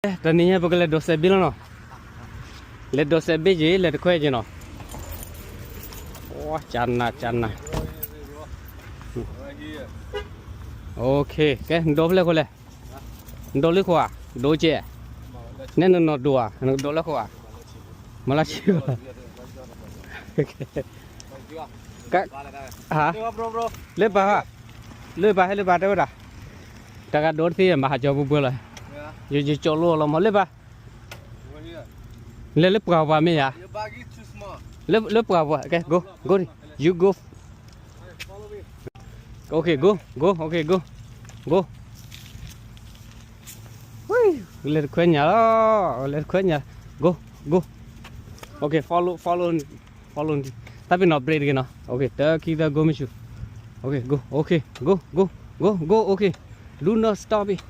တနံၤညါပကလဲၤဒိးစဲးဘ့ၣ်လီၤနီၤ, လဲၤဒိးစဲးဘ့ၣ်က့ၤ လဲၤတခွဲက့ၤနီၤ, ကနၤ ကနၤ, OK, ကဲ နဒိးဖဲလဲၣ်ခိၣ်လဲၣ်, နဒိးလၢခိၣ်ဧါ, ဒိးကဲ, နဲနနီၢ်ဒိးဧါ, နကဒိးလၢခိၣ်ဧါ, မၤလၢဆံ, လၢပၢ်ဟါ, လၢပၢ်ဟဲလၢပၢ်တဲဝဲဒၣ်, တဂၤဒိးတသ့ မၤဟးကၠီပူၤပှဲၤလီၤ, ယကၠီလိအီၤလီၤမး လၢပၢ်, လဲၤလၢပှၢ်ပှၢ်မ့ၢ်ယါ, လၢပှၢ်ပှၢ်, ကဲ go, go, you go, OK, go, go, OK, go, go, လဲၤတခွဲညါလီၤ, လဲၤတခွဲညါ, go, go, OK, follow, follow, follow, တၢ်ပ့ၤနီၣ် brake တဂ့ၤနီၤ, OK, တၢ ခံ သၢ go မ့ၢ်ဆူ, OK, go, OK, go, go, go, go, OK, do not stop it,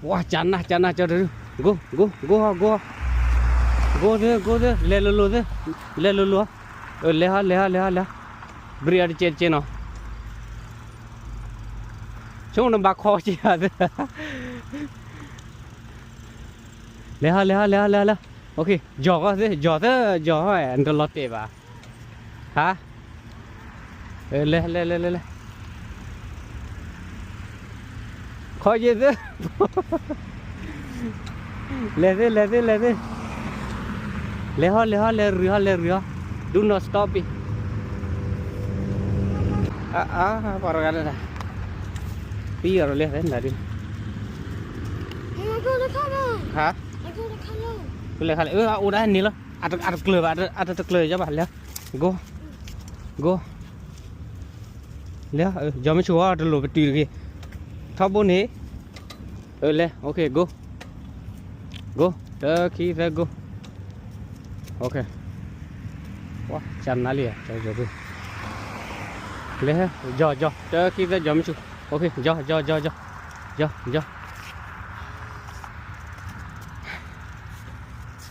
ဝါ ကနၤ ကနၤ ကၠီတရူး, go, go, go ဟီ go ဟီ, go သ့ go သ့ လဲၤလိၤလိၤသ့, လဲၤလိၤလိၤ, လဲၤဟီ လဲၤဟီ လဲၤဟီ လဲၤဟီ, brake အတကဲတကဲနီၤ, ဆိနဘၣ်ခီက့ၤသ့, လဲၤဟီ လဲၤဟီ လဲၤဟီ လဲၤဟီ လဲၤ, OK, ကၠီဃီသ့ ကၠီသ့ ကၠီဃီ နတလီၤတဲာ်ဘၣ်, ဟါ, လဲၤ လဲၤ လဲၤ လဲၤ လဲၤ, ခီက့ၤသ့, လဲၤသ့ လဲၤသ့ လဲၤသ့, လဲၤဟီ လဲၤဟီ လဲၤရံဟီ လဲၤရံဟီ, do not stop it, အါ ပှၤတဂၤဒၣ်, သံအီၤလၢသဲနၤဒု, ဟါ, လဲၤခါလဲၣ် အအိၣ်ဒၣ်န့ၣ်လီၤ, အတကျၢၤဘၣ် အတတကျၢၤယဘၣ်လဲၣ်, go, go, လဲၤ, ကၠီမ့ၢ်ဆူၣ်ဟီ တလိၣ်ပတုာ်တဂ့ၤ, ထီဘိန့ၣ်, လဲၤ OK, go, go, တၢ ခံ သၢ go, OK, ကနၤလံ, လဲၤ, ကၠီ ကၠီ တၢ ခံ သၢ ကၠီမ့ၢ်ဆူၣ်, OK, ကၠီ ကၠီ ကၠီ ကၠီ, ကၠီ ကၠီ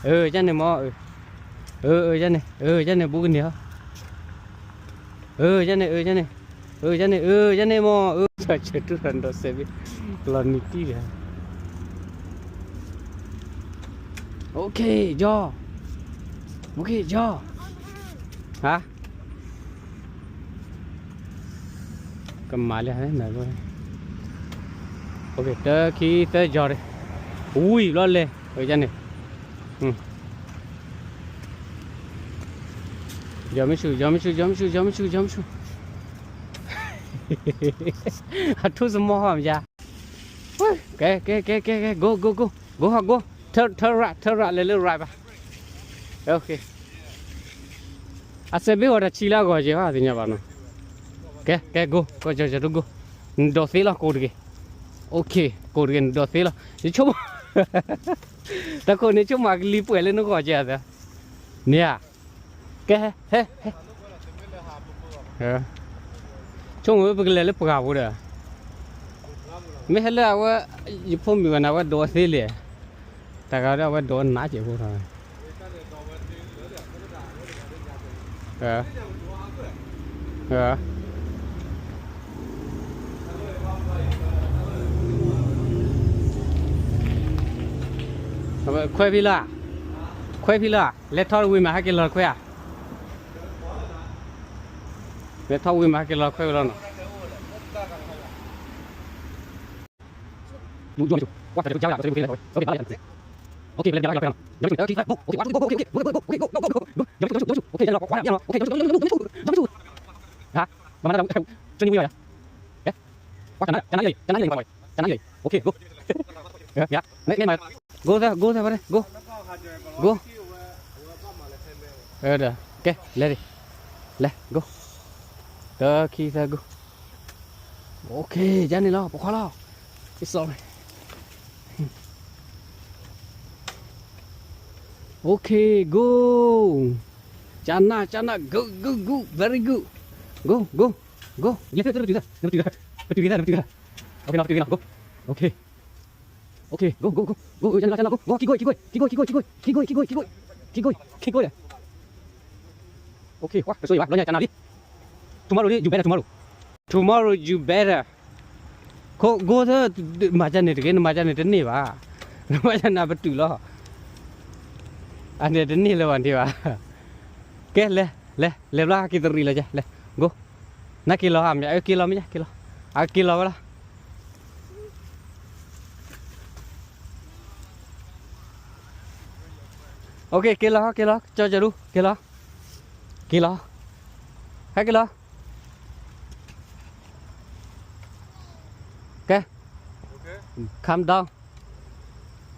အၢ ယန့ၣ်မ့ၢ်, အၢ ယန့ၣ်, အၢ ယန့ၣ် ဘူးကန့ၢ်ဟီ, အၢ ယန့ၣ်, အၢ ယန့ၣ်, အၢ ယန့ၣ်, အၢ ယန့ၣ်မ့ၢ်, အၢ ဆၢထူၣ်ဒီးစဲးဘ့ၣ်, ကလီၤနံၤတံၢ်ဒီး, OK, ကၠီ, OK, ကၠီ, ဟါ ကမၤလၢ, တၢ ခံ သၢ ကၠီ, ဝံၤဘျီလဲၣ်, န့ၣ်, ကၠီမ့ၢ်ဆူၣ်, ကၠီမ့ၢ်ဆူၣ်, ကၠီမ့ၢ်ဆူၣ်, ကၠီမ့ၢ်ဆူၣ်, ကၠီမ့ၢ်ဆူၣ်, အထူၣ်သမီၣ်ဟီမယါ, ကဲ ကဲ ကဲ ကဲ ကဲ go, go, go, go ဟီ go, turn right, turn right လဲၤလၢ right ဘၣ်, OK, အစဲးဘ့ၣ်အီၤတၢ်ဆံးလၢအဂီၢ်က့ၤဘၣ် သ့ၣ်ညါဘၣ်နီၤ, ကဲ ကဲ go, ကၠီ ကၠီ go, နဒိးသ့လီၤ ကိးတဂ့ၤ, OK, ကိးတဂ့ၤ နဒိးသ့လီၤ, ယဆိကမိၣ်, တၢ်ခိၣ်န့ၣ် ဆိကမိၣ်ကလံၤပှဲၤလၢနဂီၢ်က့ၤအသး, န့ၣ်ဧါ, ကဲ ဟဲ ဟဲ ဟဲ ဆိကမိၣ်ဝဲပကလဲၤလၢပှၢ်ပူၤဒီး, မ့ၢ်ဟဲလၢအဝဲ, ယဖိမုၣ်ဂၤန့ၣ် အဝဲဒိးသ့လံ, တၢ်ဂၤဒီးအဝဲဒိးနးက့ၤဖိထီၣ်, ခွဲဖံလၢ, ခွဲဖံလၢ, လဲၤထီၣ်ဝံၤမး ဟဲက့ၤလီၤခွဲဧါ, လဲၤထီၣ်ဝံၤမး ဟဲက့ၤလီၤခွဲဝံၤလီၤနီၤ. Go သၢ go သၢ ပှၤ go, go, ကဲ လဲၤဒံး, လဲၤ go, တၢ ခံ သၢ go, OK, ယၤန့ၣ်လီၤ ပိာ်ခွါလီၤ, sorry, OK, go, ကနၣ် ကနၣ် good, good, good, very good, go, go, go, လဲၤ နပတုာ်သၢ နပတုာ်သၢ နပတုာ်သၢ နပတုာ်သၢ, OK, နပတုာ်သၢ go, OK. Okay, go, go, go, go, go, go, go, keep going, keep going, keep going, keep going, keep going, keep going, keep going, keep going, keep going, keep going, keep going. Okay, ဝါ ကဆိယၤဘၣ် လီၤညါ ကနၣ်လံ. Tomorrow လံ you better tomorrow. Tomorrow you better. ခိၣ် go သၢ မၤကန့ၣ်တဂ့ၤ နမၤကန့ၣ်တန့ၢ်ဘၣ်. ဘၣ်ဆၣ်နၤပတုာ်လီၤ, အန့ၣ်တန့ၢ်လၢၤဘၣ်န့ၣ်ဘၣ်, ကဲ လဲၤ လဲၤ လဲၤဘျီ ဟဲက့ၤတရံးလီၤကဲ လဲၤ go, နက့ၤလီၤဧါ မ့ၢ် က့ၤလီၤမ့ၢ် က့ၤလီၤ, အက့ၤလီၤဝဲလီၤ, okay က့ၤလီၤ က့ၤလီၤ ကၠီကၠီဒူ က့ၤလီၤ, က့ၤလီၤ, ဟဲက့ၤလီၤ ကဲ calm down,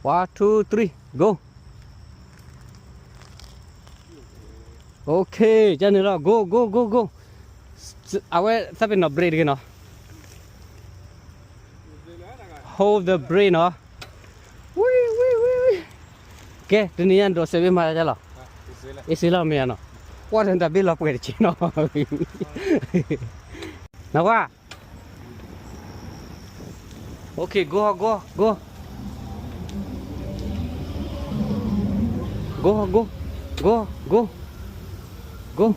one two three go, okay ကန့ၣ်လီၤ go go go go, အဝဲသးပ့ၤနီၣ် brake တဂ့ၤနီၤ, hold the brake နီၤ, ကဲ တနံၤညါဒိးစဲးဘ့ၣ်မၤတၢ်လီၤ, အ့စ့လီၤမ့ၢ်ဧါနီၤ, ကွၢ်တၢ်တၢ်ဘ့ၣ်လီၤပှဲၤတက့ၢ်နီၤ, နဝါ Okay, go, go, go. Go, go, go, go, go.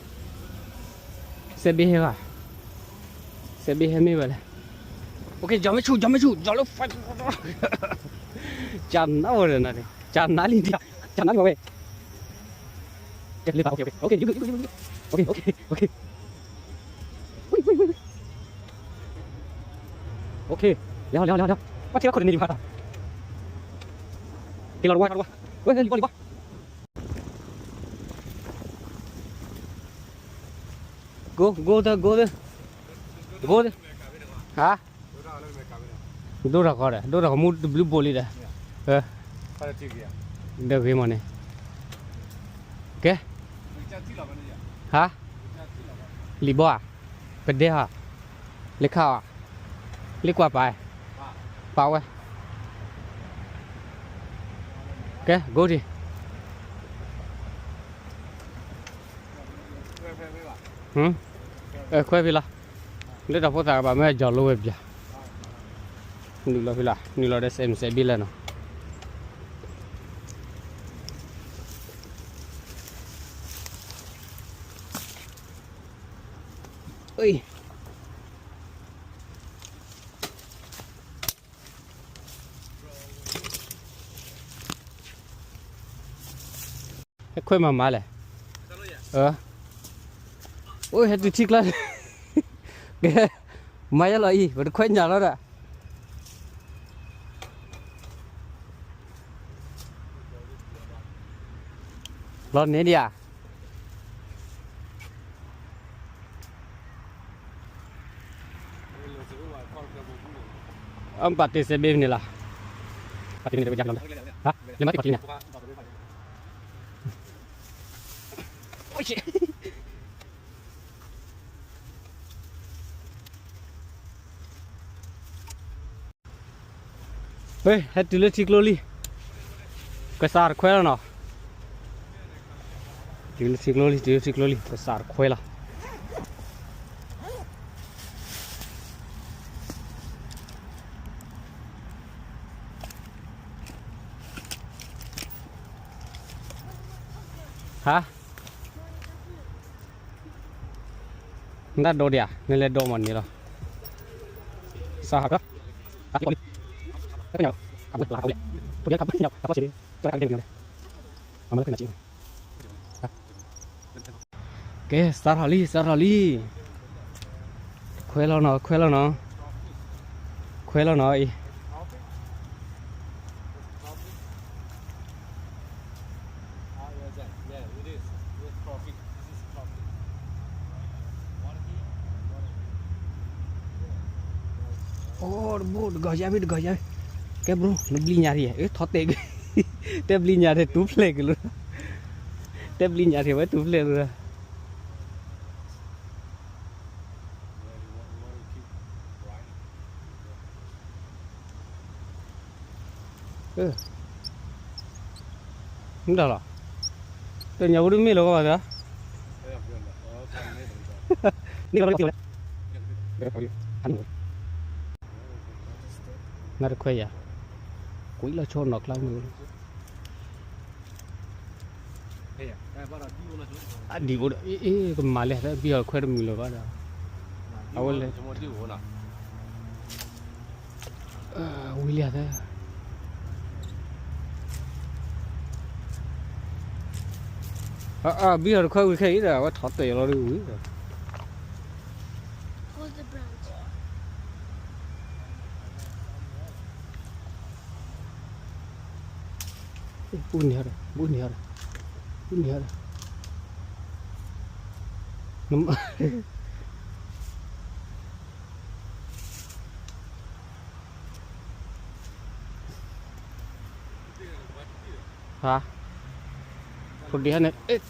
စဲးဘ့ၣ်ဟဲဂၤ, စဲးဘ့ၣ်ဟဲမ့ၢ်ဝဲလဲၣ်. Okay, ကၠီမ့ၢ်ဆူၣ်, ကၠီမ့ၢ်ဆူၣ်, ကၠီလၢ ကၠီနါဝဲဒၣ်နၤ, ကၠီနါလံ, ကၠီနါလံဝဲ. ကဲ လ့ပာ်, okay, okay, okay, okay, okay. လဲၤဟီ လဲၤဟီ လဲၤဟီ, ဘၣ်ထံၣ်ဘၣ်ခိၣ်တန့ၢ်ဒံးဘၣ်, က့ၤလီၤတဝါ လီၤတဝါ, ဝဲ လံၤဘီ လံၤဘီ. Go, go there, go there, go there. ဟါ, ဒိၣ်တၢ်ကီဒီး ဒိၣ်တၢ်ကီမူတဘျုးဘိလံဒီး, ဒီးဂ့ၤမးန့ၣ်, ကဲ, ဟါ, လံၤဘီဧါ, ပဒဲဧါ, လ့ခါဧါ, လ့ကွၢ်ပာ်, ပာ်ဝဲ, ကဲ go ဒံး, ခွဲဖဲလီၤ, လၢတၢ်ဖိသၣ်ကဘၣ်မ့ၢ်ကၠီၤလိဝဲပျၢ်, နုာ်လီၤဖဲလီၤ, နုာ်လီၤဒီးစဲးမုၢ်စဲးဘ့ၣ်လၢနီၤ. ဟဲခွဲမၤမၤလဲၣ်, အိၣ်ဟဲတုၤထံကျါ, ကဲ, မၤယဲလီၤအံၤ ပတခွဲညၣ်လီၤဒီး လီၤန့ၣ်ဒံးဧါ. အပာ်တ့ၢ်စဲးဘ့ၣ်န့ၣ်လီၤ, ပာ်တ့ၢ်န့ၣ်တဝဲယါလီၤ, လဲၤမၤတ့ၢ်ပာ်တ့ၢ်န့ၣ် ဟဲတုၤလၢထံကျိလံ, ကစၢ်တခွဲလီၤနီၤ, တုၤလၢထံကျိလံ တုၤလၢထံကျိလံ ကစၢ်တခွဲလီၤ. ဟါ, နတၢ်ဒိးဒံးဧါ, နလဲၤဒိးမၤန့ၣ်လီၤ, စၢ်ဟး, ကဲ စးထီၣ်လံ စးထီၣ်လံ, ခွဲလီၤနီၤ ခွဲလီၤနီၤ, ခွဲလီၤနီၤအံၤ. Ôr တဘိ တဂီၤယါဝဲ တဂီၤယါဝဲ, ကဲ bro နဘျံးညါထံၣ် အထီၣ်တဲာ်က့ၤ, တဲဘျံးညါထံၣ် တူၢ်ဖျဲးက့ၤလီၤ, တဲဘျံးညါထံၣ်ဝဲတူၢ်ဖျဲးလီၤ. မ့ၢ်တၢ်လီၤ, တညါဝဲဒၣ်မ့ၢ်လီၤကဘၣ်သး, န့ၣ်လီၤ, နတခွဲးယၤ, ကွံာ်လီၤဆီနီၤကျါမ့ၢ် အဒံးအိၣ်ဒီး အ့ ကမၤလဲၣ် ဘံၣ်အီၤခွဲးတမုာ်လၢၤဘၣ်ဒီး အဝဲလဲၣ် ဝံၤလံသၢ, ဘံၣ်အီၤတခွဲဝံၤခဲအံၤဒီး အဝဲထီၣ်တဲာ်လီၤဒ်ဝံၤ ပူန့ၢ်ဟီဒီး ပူန့ၢ်ဟီဒီး ပူန့ၢ်ဟီဒီး ဟါ ဖိဒံဟဲန့ၣ်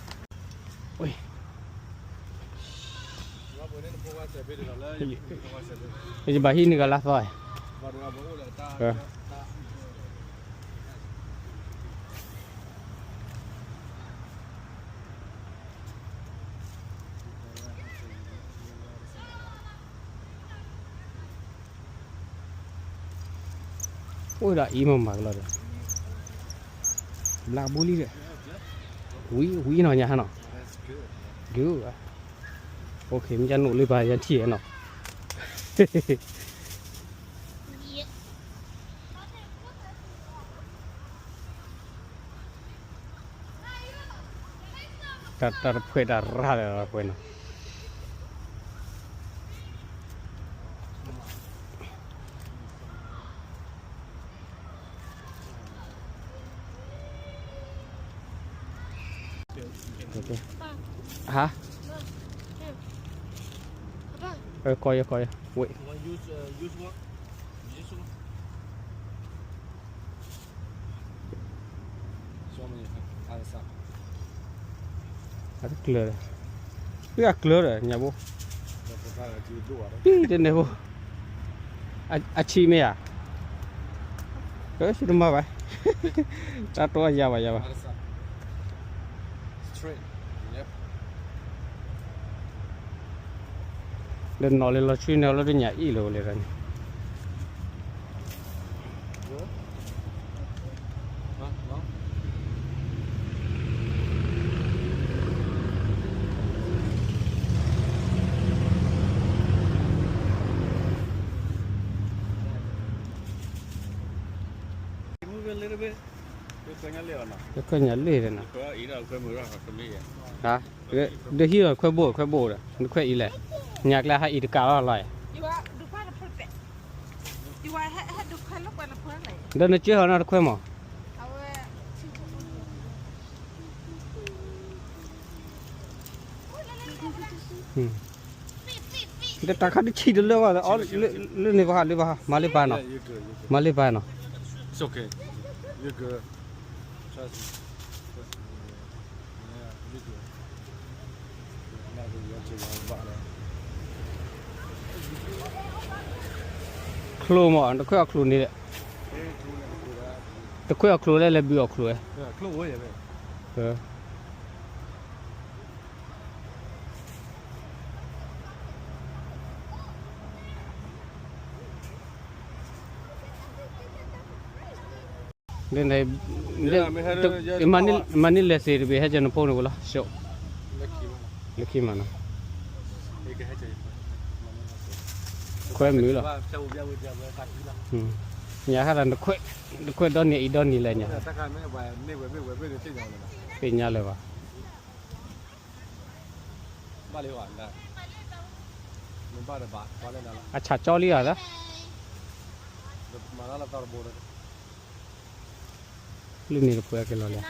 ယဘၣ်ဟံးန့ၢ်ကလါသီ အိၣ်ဒီးအံၤမ့ၢ်မၤကလီၤဒီး ဘျါဘူးလံဒီး ဝံၤ ဝံၤနီၤညါဟါနီၤ good မ့ၢ်ကနအိၣ်လၢပှၤယထံၣ်နီၤ တၢ်တဖှဲးတၢ်ရၢ်လၢပှဲၤနီၤ ဟါ ကီယကီယ wait အတကျၢၤဒီး ပှၤအကျၢၤဒီး ညါဘိ ပံတန့ၢ်ဘိ အဆံးမ့ၢ်ဧါ ကဆံးတမၤဘၣ် တၢ်တိအယၤဘၣ်ယၤဘၣ် ဒီးနီၢ်လၢလီၤဆှံန့ၣ် လၢတညၣ်အံၣ်လၢၤဝဲလဲၣ်န့ၣ် တခွဲညၣ်လ့ၣ်ဒီးနီၤ ဟါ ဒီးဟံးလီၤခွဲဘိၣ်ခွဲဘိၣ်ဒီး နခွဲအံၤလဲၣ် ညၣ်ကျဲဟးအံၤတကးလီၤလီၤ ဒီးနကၢဟီနီတခွဲမး ဒီးတၢ်ခါတဆံးတလၢဘၣ် လၢန့ၣ်ဘၣ်ဟးလၢဘၣ်ဟး မၤလၢပၢ်နီၤ မၤလၢပၢ်နီၤ ချိၣ်မး တခွဲအီၣ်ချိၣ်န့ၣ် တခွဲအီၣ်ချိၣ်လဲၣ် လဲၤဘုးအီၣ်ချိၣ်ဝဲ မၤန့ၢ်လဲၤစ့တဘ့ၣ် ဟဲကၢနဖိန့ၣ်ဝဲလီၤ ဆိ လၢခံမးနီၤ ခွဲမုာ်လီၤ ညါဟဲဒီး တခွဲဒီနံၤအံၤဒီနံၤလဲၣ်ညါ သ့ၣ်ညါလၢၤဘၣ် အဆၣ်ကၠီလံဧါ လၢန့ၣ်တပှဲၤက့ၤလီၤလဲၣ်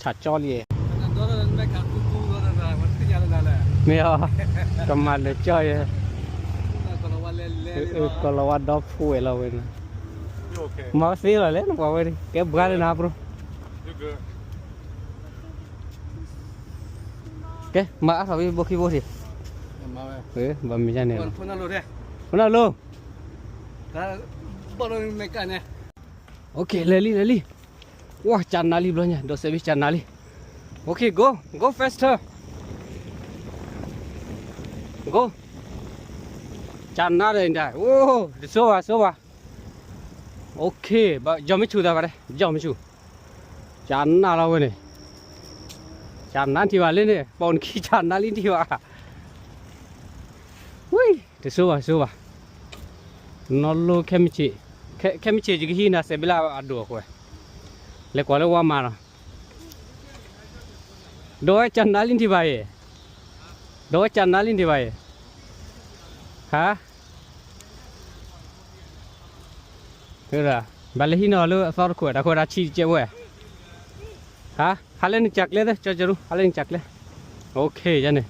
ဆၣ်ကၠီလံ မ့ၢ်အီၤ ကမၤလၢာ်ကၠီယဲ ကီၤလၤဝါဒီဖိဝဲလီၤဝဲန့ၣ် မၤသ့လီၤလဲၣ် နပှၤဝဲ ကဲဘှါလၢနၤ bro ကဲ မၤအါထီၣ်ဝံၤ ဘိခံဘိထံး ဘၣ်မ့ၢ်ယါန့ၣ် ဖိနၢ်လိၤ OK လဲၤလံ လဲၤလံ ဝါ ကၢ်နးလံဘျီညါ ဒီးစဲးဘ့ၣ်ကၢ်နးလံ OK go go faster go ကၢ်နးဒီး အိ တဆိဘၣ်ဆိဘၣ် OK ယီၢ်မ့ၢ်ဆူၣ်သးဘၣ်ဒဲး ယီၢ်မ့ၢ်ဆူၣ် ကၢ်နးလီၤဝဲန့ၣ် ကၢ်နးထံၣ်ဘၣ်လၢန့ၣ် ပိာ်နခံကၢ်နးလံထံၣ်ဘၣ် ဝံၤ တဆိဘၣ်ဆိဘၣ် နီၢ်လိခဲမုၢ်ဆ့ၣ် ခဲမုၢ်ဆ့ၣ်ယကဟံးနၤစဲးဘ့ၣ်လၢအဒိၣ်အဃိ လဲၤကွၢ်လၢဝါမးနီၤ, ဒီးဝဲကၢ်နါလံထံၣ်ဘၣ်အံၤ, ဒီးဝဲကၢ်နါလံထံၣ်ဘၣ်အံၤ, ဟါ, ဘၣ်လဲၤဟံးနီၤလၢအသီတခိၣ် တၢ်ခိၣ်တၢ်ဆံးတကဲးဝဲ, ဟါ, ဟးလၢနကၢ်ကျဲသၢ ကၠီကရူ ဟးလၢနကၢ်ကျဲ, OK ယန့ၣ်,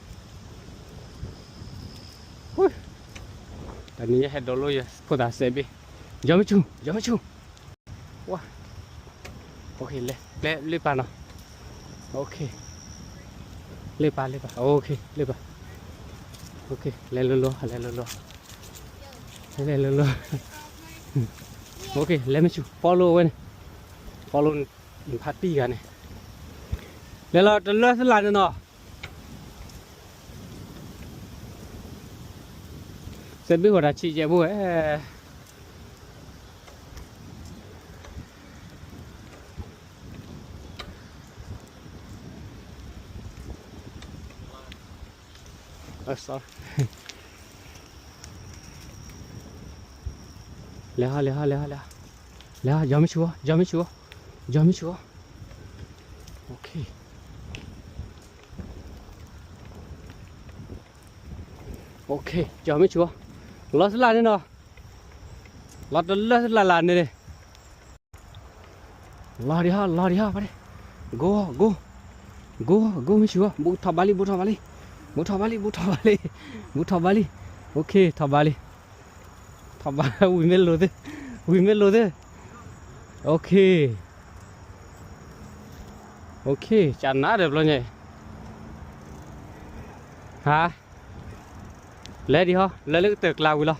တနံၤယဟဲဒိးလိယဖိသၣ်စဲးဘ့ၣ်, ယီၤမ့ၢ်ဆူၣ် ယီၤမ့ၢ်ဆူၣ် ဝါ, OK လဲၤ လဲၤလၢပၢ်နီၤ, OK, လၢပၢ်လၢပၢ် OK လၢပၢ်, OK လဲၤလိၤလိၤ လဲၤလိၤလိၤ, လဲၤလိၤလိၤ, OK လဲၤမ့ၢ်ဆူၣ် follow ဝဲန့ၣ်, follow ဖးတံၢ်ဂၤန့ၣ်, လဲၤလီၤတလၢသလၢ်န့ၣ်နီၤ စဲးဘ့ၣ်ဃီတၢ်ဆံးယဲၢ်ဘိ, လဲၤဟီ လဲၤဟီ လဲၤဟီ လဲၤဟီ, လဲၤဟီ ယီၤမ့ၢ်ဆူၣ်အီၤ ယီၤမ့ၢ်ဆူၣ်အီၤ ယီၤမ့ၢ်ဆူၣ်အီၤ, OK, OK ယီၤမ့ၢ်ဆူၣ်အီၤ, လီၤသလၢ်န့ၣ်နီၤ, လီၤတလၢသလၢ်လၢ်န့ၣ်, လီၤဒံးဟီ လီၤဒံးဟီ, ပှၤဒ့, ကိၢ် ကိၢ် ကိၢ် ကိၢ် မ့ၢ်ဆူၣ်အီၤ ဘူးထီၣ်ဘးလံ ဘူးထီၣ်ဘးလံ, ဘူးထီၣ်ဘးလံ ဘူးထီၣ်ဘးလံ, ဘူးထီၣ်ဘးလံ, OK ထီၣ်ဘးလံ, ထီၣ်ဘး ဝံၤမ့ၢ်လိၤသ့, ဝံၤမ့ၢ်လိၤသ့, OK, OK ကၢ်နါဒီးဘျီညါ, ဟါ လဲၤဒံးဟီ လဲၤလၢကတၢၢ်ကျါဝံၤလီၤ,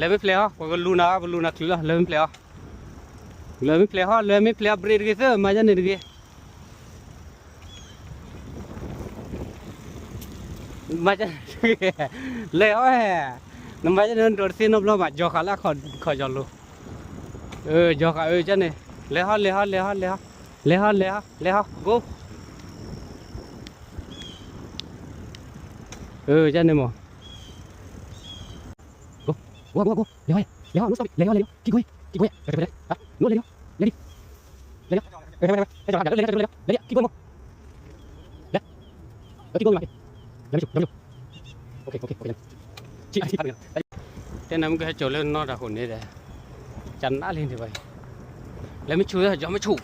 လဲၤမ့ၢ်ဖျဲးဟီ ပကလူၤနၤ ပလူၤနၤချုးလီၤ လဲၤမ့ၢ်ဖျဲးဟီ, လဲၤမ့ၢ်ဖျဲးဟီ လဲၤမ့ၢ်ဖျဲးဟီ ဘြ့းတဂ့ၤသၢ မၤယါန့ၣ်တဂ့ၤ မၤ, လဲၤဟီ, နမၤယါန့ၣ် နဒိးတသ့နီတဘျီဘၣ် ယီၤဃာ်လၢအခီၣ်ယီၤလိၤ, ယီၤဃာ်အၢကန့ၣ်, လဲၤဟီ လဲၤဟီ လဲၤဟီ လဲၤဟီ, လဲၤဟီ လဲၤဟီ လဲၤဟီ go, ကန့ၣ်မး go, go, go, go, လဲၤဟီ, လဲၤဟီ, no stop, လဲၤဟီ လဲၤလီၤ, keep going, keep going, no လဲၤလီၤ, လဲၤလီၤ, လဲၤလီၤ, keep going မး, လဲၤ, keep going မး, လဲၤမ့ၢ်ဆူၣ်, လဲၤမ့ၢ်ဆူၣ်, OK, OK, OK, တဲနၤမ့ၢ်ကဟဲစိာ်လၢနီၢ်တၢ်ဃိန့ၣ်ဒီး, ကနၣ်လံန့ၣ်ဘၣ်, လဲၤမ့ၢ်ဆူၣ်, ယီၤမ့ၢ်ဆူၣ်,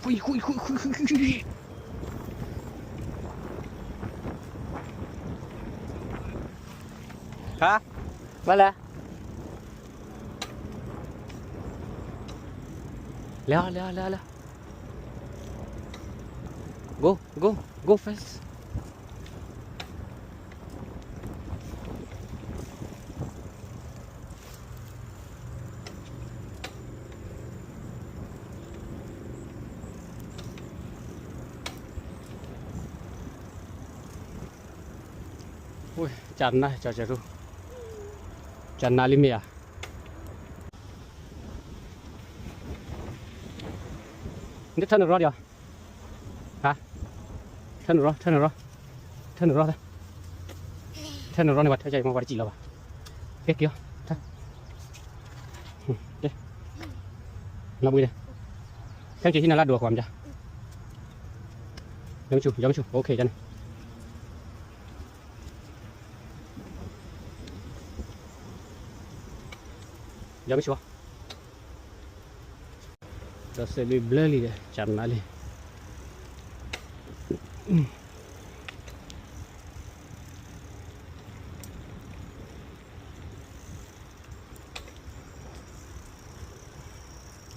ဟါ, ဘၣ်လဲၣ် လဲၤအီၤ လဲၤအီၤ လဲၤအီၤ လဲၤ, go, go, go fast. ကၢ်နါ, ကၢ်နါလံမ့ၢ်ဧါ, နထၢနရီဒံးဧါ, ဟါ, ထၢနရီ, ထၢနရီ, ထၢနရီ, ထၢနရီန့ၣ် ပှၤထၢကမ့ၢ်ပှၤတစံၣ်လီၤဘၣ်, ကဲက့ၤအီၤ, နဘှံးန့ၣ်, ခဲမ့ၢ်ဟံးနၤလၢဒိၣ်အဃိမး, ယီၤမ့ၢ်ဆူၣ်, ယီၤမ့ၢ်ဆူၣ်, OK န့ၣ် ယီၤမ့ၢ်ဆူၣ်, ဒီးစဲးဘျုးဘျၢလံဒီး ကၢ်နါလံ,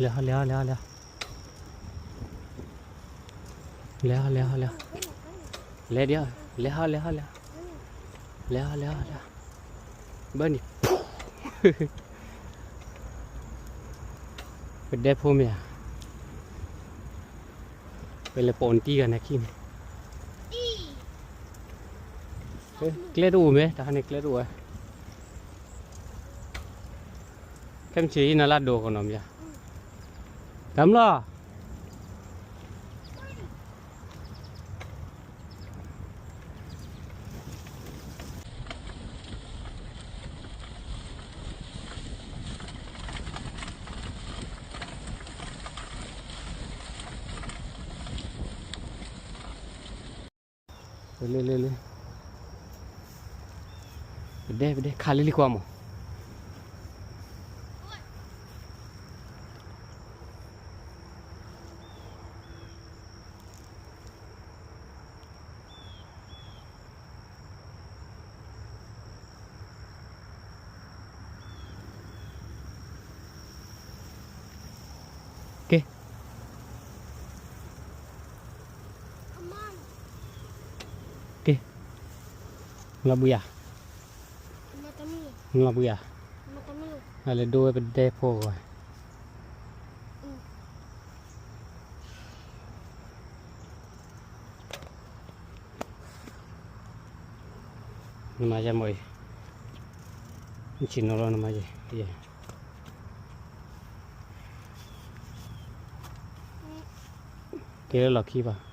လဲၤဟီ လဲၤဟီ လဲၤဟီ လဲၤဟီ, လဲၤဟီ လဲၤဟီ လဲၤဟီ, လဲၤဒံး, လဲၤဟီ လဲၤဟီ လဲၤဟီ, လဲၤဟီ လဲၤဟီ လဲၤဟီ, ဘၣ်န့ၣ် ပဒဲဖိမ့ၢ်ဧါ, ပလဲၤပိာ်နတံၢ်ဂၤန့ၣ်ခံန့ၣ်, ကျဲတအိၣ်မ့ၢ် တၢ်ဟါန့ၣ်ကျဲတအိၣ်ဝဲ, ခဲမုၢ်ဆ့ၣ်ဟံးနၤလၢဒိၣ်ကနီၤမ့ၢ်ဧါ, တၢ်မလီၤ Ready, go! လ့လ့လ့, ပဒဲပဒဲ ခးလံလံကွၢ်မး. က့ၤ, က့ၤ, လီၤဘှံးဧါ, လီၤဘှံးဧါ, အလဲၤဒိဝဲပဒဲဖိဂီၢ်. နမၤယၤမ့ၢ်အံၤ, နဆံးနီၤလီၤနမၤယၤ, က့ၤလၢလီၢ်ခံဘၣ်.